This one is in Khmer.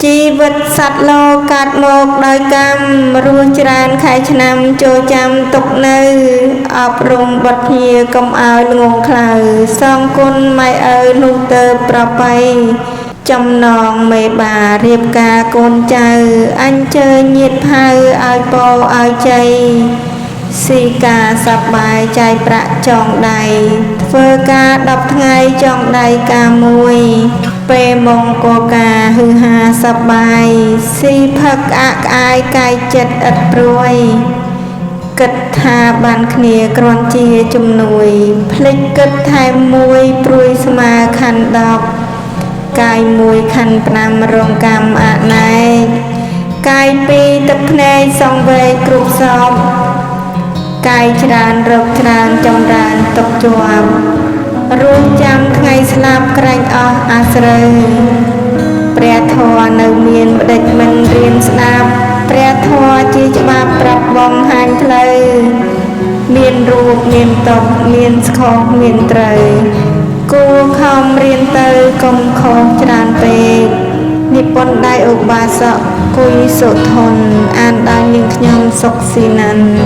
ជីវិតសត្វលោកកាត់មកដោយកម្មរស់ច្រើនខែឆ្នាំចូលចាំទុកនៅអប់រំបុត្រភ្ញាកុំឲ្យល្ងងខ្លៅសងគុណម៉ែឪនោះទៅប្រពៃចំណងមេបារៀបការកូនចៅអញ្ជើញញាតិផៅឲ្យពរឲ្យជ័យស៊ីការសប្បាយចាយប្រាក់ចងដៃធ្វើការ10ថ្ងៃចងដៃការមួយពេលមង្គលការហឺហាសប្បាយស៊ីផឹកក្អាកក្អាយកាយចិត្តឥតព្រួយគិតថាបានគ្នាគ្រាន់ជាជំនួយភ្លេចគិតថែមមួយព្រួយស្មើខណ្ឌ10កាយមួយខណ្ឌ5រងកម្មអណែកកាយពីរទឹកភ្នែកសង្វេគគ្រប់សពកាយច្រើនរោគច្រើនចម្រើនទុកជាប់រស់ចាំថ្ងៃស្លាប់ក្រែងអស់អាស្រូវព្រះធម៌នៅមានម្ដេចមិនរៀនស្ដាប់ព្រះធម៌ជាច្បាប់ប្រាប់បង្ហាញផ្លូវមានរូបមានតុកមានស្ខុសមានត្រូវគួរខំរៀនទៅកុំខុសច្រើនពេកនិពន្ធដៃឧបាសកគុយសុធនអានដោយនាងខ្ញុំសុកស៊ីណាន់។